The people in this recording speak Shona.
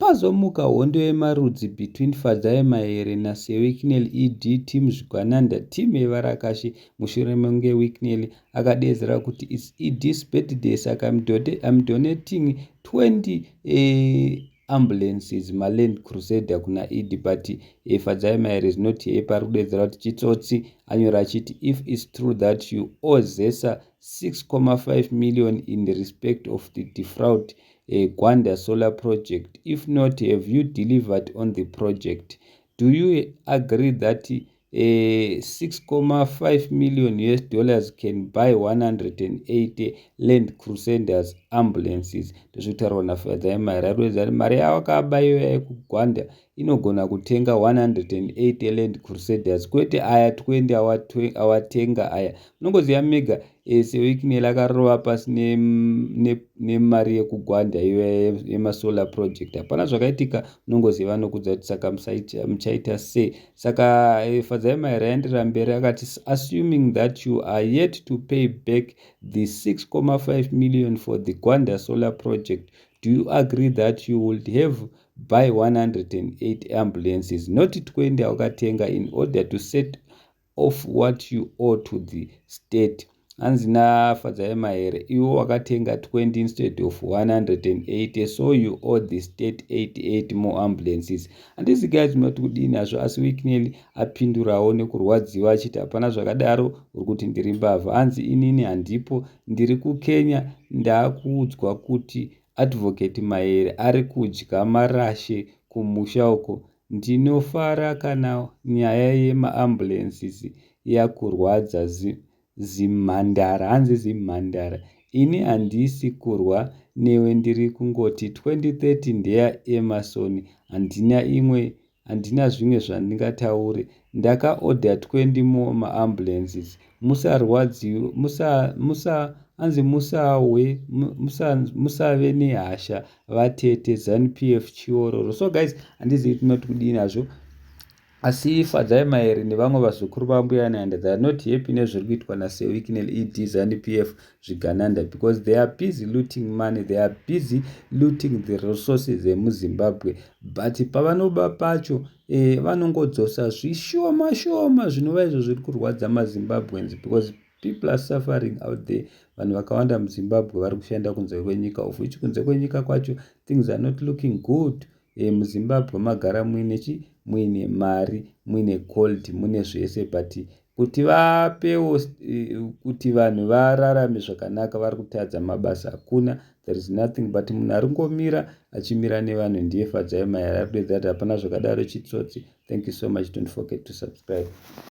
Pazomuka hondo yemarudzi between Fadzai Mahere naSir Wicknell ED team Zvigananda team yevarakashi mushure mekunge Wicknell akadeedzera kuti it's ED's birthday, saka I'm donating 20 ambulances, maLand Crusader, kuna ED. But Fadzai Mahere is not happy, ari kudeedzera kuti chitsotsi. Anyora achiti, "If it's true that you owe ZESA 6.5 million in respect of the defraud Gwanda solar project, if not, have you delivered on the project? Do you agree that 6.5 million US dollars can buy 180 Land Crusaders ambulances?" Ndozvitaurwa naFadzai Mahere. Arikuedza kuti mari yawakaba iyo yekugwanda inogona kutenga 180 Land Crusaders, kwete aya 20 awatenga aya. Unongoziva mega, Sir Wicknell akarova pasi nemari yekugwanda iyo yemasolar project. Hapana zvakaitika. Unongoziva nokudza kuti saka muchaita sei? Saka Fadzai Mahere aenderera mberi akati, "Assuming that you are yet to pay back the 6.5 million for the Gwanda solar project, do you agree that you would have buy 108 ambulances, not 20 awakatenga, in order to set off what you owe to the state?" Hanzi naFadzai Mahere, iwo wakatenga 20 instead of 180, so you owe the state 88 more ambulances. Handisi guys munoti kudini hazvo, asi Wicknell apindurawo nekurwadziwa achiti hapana zvakadaro, uri kuti ndiri mbavha. Hanzi, "Inini handipo, ndiri kuKenya. Ndaakuudzwa kuti Advocate Mahere ari kudya marashe kumusha uko. Ndinofara kana nyaya yemaambulances yakurwadza zimhandara." Hanzi zimhandara. "Ini handisi kurwa newe, ndiri kungoti 2030 ndeyaEmmerson. Handina imwe, handina zvimwe zvandingataure. Ndakaodha 20 more maambulances. Musarwadziwe, musa, musa, hanzi musawe, musave nehasha vatete. ZANU PF chiororo." So guys, handizivi tinoti kudini hazvo, asi Fadzai Mahere nevamwe vazukuru vaMbuya Nehanda, they are not happy nezviri kuitwa naSir Wicknell ED, ZANU PF zvigananda, because they are busy looting money, they are busy looting the resources emuZimbabwe, but pavanoba pacho vanongodzosa zvishoma shoma, zvinova izvo zviri kurwadza maZimbabweans, because people are suffering out there. Vanhu vakawanda muZimbabwe vari kushanda kunze kwenyika, of which kunze kwenyika kwacho things are not looking good. MuZimbabwe magara muine chi muine mari, muine gold, mune zvese, but kuti vapewo kuti vanhu vararame zvakanaka vari kutadza. Mabasa hakuna, there is nothing, but munhu ari ngomira achimira nevanhu ndiye Fadzai Mahere. Ari kudedza kuti hapana zvakadaro, chitsotsi. Thank you so much. Don't forget to subscribe.